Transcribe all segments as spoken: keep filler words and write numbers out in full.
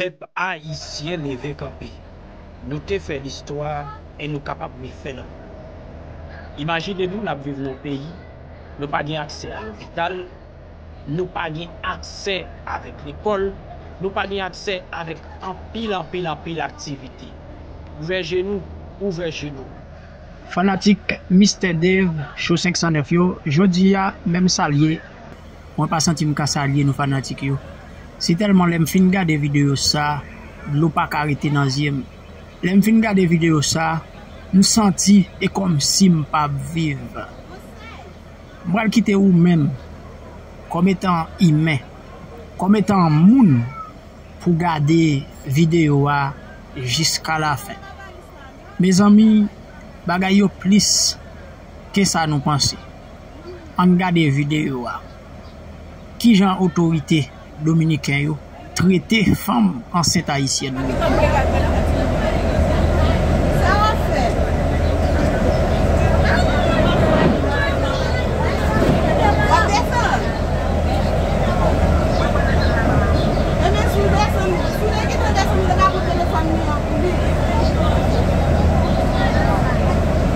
Pèp ayisyen leve kanpe. Nou te fè listwa e nou kapab refè l ankò. Imajine nou n ap viv nan yon peyi, nou pa gen aksè a lopital, nou pa gen aksè avèk lekòl, nou pa gen aksè avèk anpil, anpil, anpil aktivite. Ouvè je nou, ouvè je nou. Fanatik Mistè Dave, Show senk san nèf yo, jodi a, menm salye, mwen pa santi m ka salye nou fanatik yo. Se tèlman lè m fin gade videyo sa, dlo pa ka rete nan zye m. Lè m fin gade videyo sa, m santi e kòmsi m p ap viv. M pral kite ou menm, kòm etan imen, kòm etan moun, pou gade videyo a jiska lafen. Mezanmi, bagay yo plis ke sa nou panse. Ann gade videyo a. Kijan otorite dominiken yo trete fanm ansent ayisyèn yo? Ebyen, si w desann, si w te gentan desann, m te ka pran telefòn li an pou li.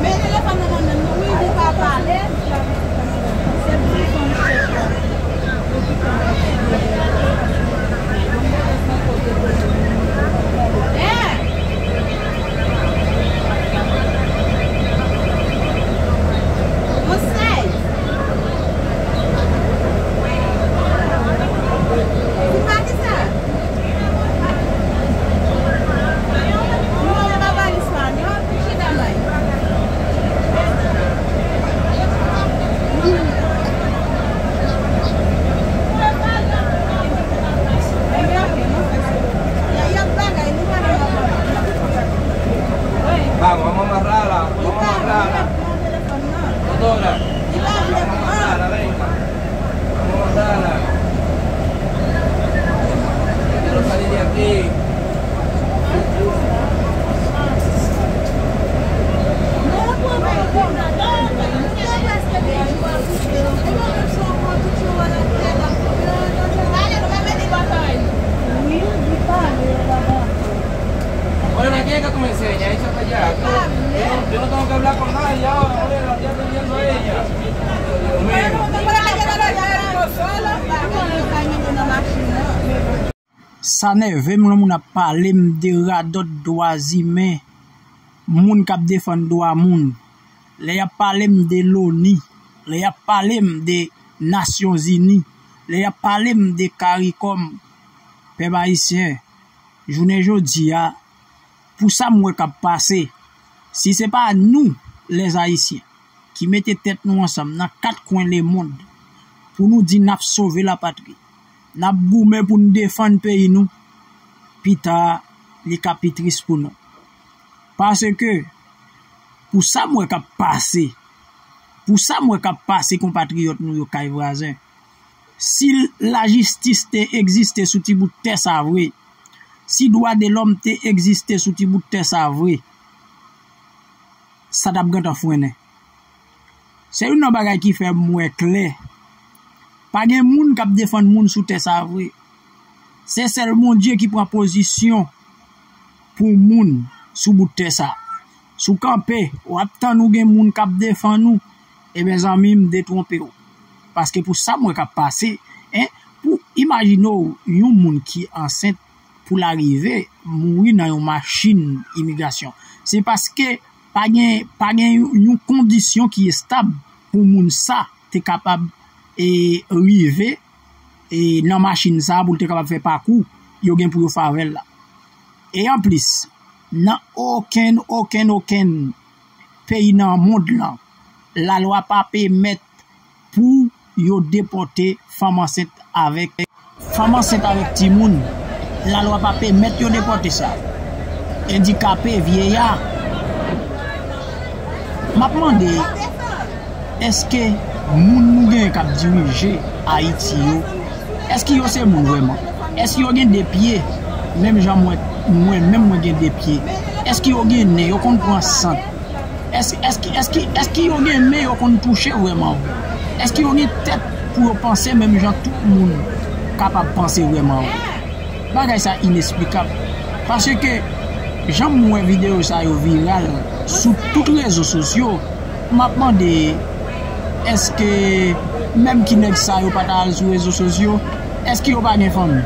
Men telefòn nan nan men m, wi, li pa pale. Se pou li fè yon chèch la. Hein? Yon sèz. Ou pa di sa? Non, yo pa pale espanyòl. Vamos, vamos a amarrarla, vamos a amarrarla. Doctora, vamos a amarrarla, venga. Vamos a amarrarla. Yo quiero salir de aquí. Morena, ¿quieres que tú me enseñes? Échate allá. Yo no, yo no tengo que hablar con nadie ahora, morena, estoy atendiendo a ella. Dios mío. Sa nève m lè moun ap pale m de radòt dwa imen, moun k ap defann dwa moun. Lè y ap pale m de loni, lè y ap pale m de Nasyonzini, lè y ap pale m de CARICOM, pèp ayisyen, jounen jodi a, pou sa m wè k ap pase, si se pa nou, lèzayisyen, ki mete tèt nou ansanm nan kat kwen lemonn pou nou di n ap sove lapatri, n ap goumen pou n defann peyi nou, pita li ka pi tris pou nou. Paske, pou sa m wè k ap pase, pou sa m wè k ap pase konpatriyòt nou yo kay vwazen, si lajistis te egziste sou ti bout tè sa vre, si dwa de lòm te egziste sou ti bout tè sa vre, sa t ap gentan frennen. Se youn nan bagay ki fè m wè klè. Pa gen moun k ap defann moun sou tè sa vre. Se sèl Bondye ki pran pozisyon pou moun sou bout tè sa. Si w kanpe, w ap tann ou gen moun k ap defann ou, ebyen zanmi m, detwonpe w. Paske pou sa m wè k ap pase, en, pou imajine w yon moun ki ansent pou l arive mouri nan yon machin imigrasyon. Se paske pa gen, pa gen yon, yon kondisyon ki estab pou moun sa te kapab, e, rive, e, nan machin sa pou l te kapab fè pakou yo gen pou yo fè avè l la. E anplis, nan okenn, okenn, okenn peyi nan mond lan, lalwa pa pèmèt pou yo depòte fanm ansent avèk, fanm ansent avèk timoun. Lalwa pa pèmèt yo depòte sa. Andikape, vyeya. M ap mande, èske moun nou genyen k ap dirije Ayiti yo, èske yo se moun vrèman? Èske yo gen de pye, menm jan mwen, mwen menm mwen gen de pye? Èske yo gen nen, yo konn pran sant? Èske, èske, èske, èske yo gen men yo konn touche vrèman vre? Èske yo gen tèt pou yo panse menm jan tout moun kapab panse vrèman vre? Bagay sa inesplikab. Paske jan m wè videyo sa yo viral sou tout rezo sosyo, m ap mande, èske menm ki nèg sa yo pa ta al sou rezo sosyo? Èske yo pa gen fanmi?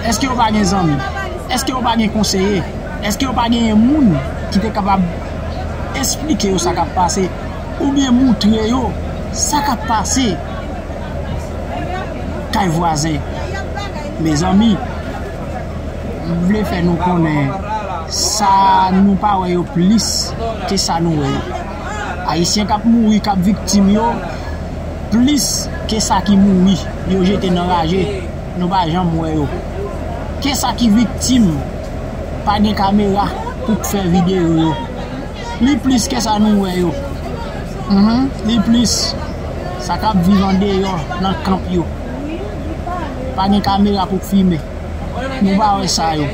Èske yo pa gen zanmi? Èske yo pa gen konseye? Èske yo pa genyen moun ki te kapab esplike yo sa k ap pase, oubyen moutre yo sa k ap pase kay vwazen? Mezanmi, m vle fè nou konnen sa nou pa wè yo plis ke sa nou wè yo. Ayisyen k ap mouri, k ap viktim yo, plis ke sa ki mouri, yo jete nan raje, nou pa janm wè yo. Ke sa ki viktim, pa gen kamera pou k fè videyo yo. Li plis ke sa nou wè yo. Mhm, li plis. Sa k ap viv andeyò nan kanp yo. Pa gen kamera pou k fimen. Nou pa wè sa yo.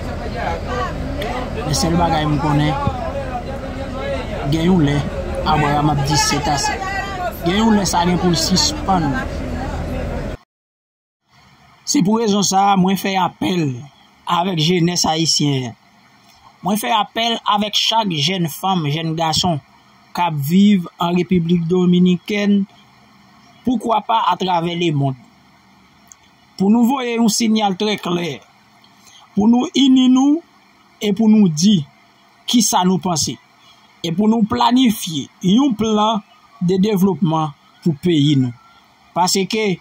Men sèl bagay m konnen, gen yon lè, Abraram ap di se ase. Gen yon lè sa gen pou l sispann. Se pou rezon sa a, mwen fè apèl avèk jenès ayisyen an. Mwen fè apèl avèk chak jèn fanm, jèn gason k ap viv an Repiblik Dominikèn, poukwa pa atravè lemonn, pou nou voye yon siyal trè klè, pou nou ini nou e pou nou di kisa nou panse, e pou nou planifye yon plan de devlopman pou peyi nou. Paske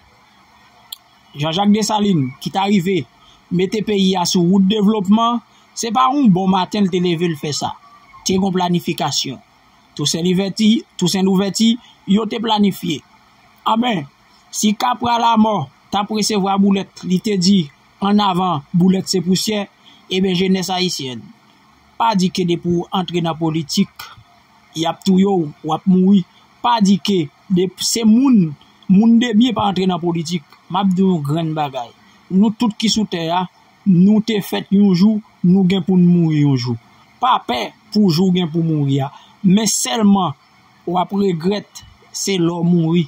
Jean-Jacques Dessalines, ki ta rive mete peyi a sou wout devlopman, se pa yon bon maten l te leve l fè sa. Te gen planifikasyon. Tousen Livèti, Tousen Louvèti, yo te planifye. Anben, si Kapra Lamò t ap resevwa boulèt, li te di, "Annavan, boulèt se pousyè," ebyen, jenès ayisyèn, pa di ke depi w antre nan politik, y ap touye w, w ap mouri. Pa di ke de, se moun, moun de byen pa antre nan politik. M ap di w yon grenn bagay. Nou tout ki sou tè a, nou te fèt yon jou, nou gen pou n mouri yon jou. Pa pè pou jou w gen pou mouri a. Men sèlman, w ap regrèt, se lè w mouri,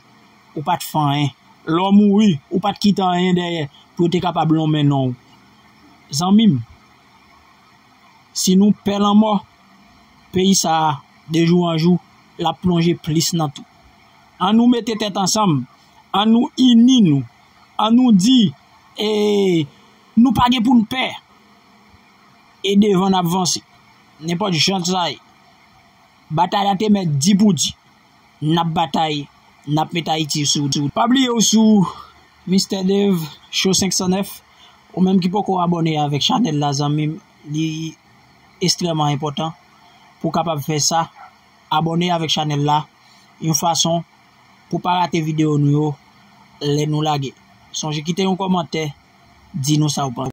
ou pa t fè anyen. Lè w mouri, ou pa t kite anyen dèyè pou yo te kapab lonmen non w. Zanmi m, si nou pè lanmò, peyi sa a, de jou an jou, l ap plonje plis nan twou. An nou mete tèt ansanm, an nou ini nou, an nou di, e, nou pa gen pou n pè, e devan n ap vanse. Nenpòt jan sa ye. Batay la te mèt di pou di. N ap batay, n ap met Ayiti sou, sou. Pa bliye w sou Mister Dave Show senk san nèf, ou menm ki poko abòne avèk chanèl la, zanmi m, li ekstrèman enpòtan pou w kapab fè sa. Abòne avèk chanèl la, yon fason pou w pa rate videyo nou yo lè nou lage. Sonje kite yon kòmantè, di nou sa w panse.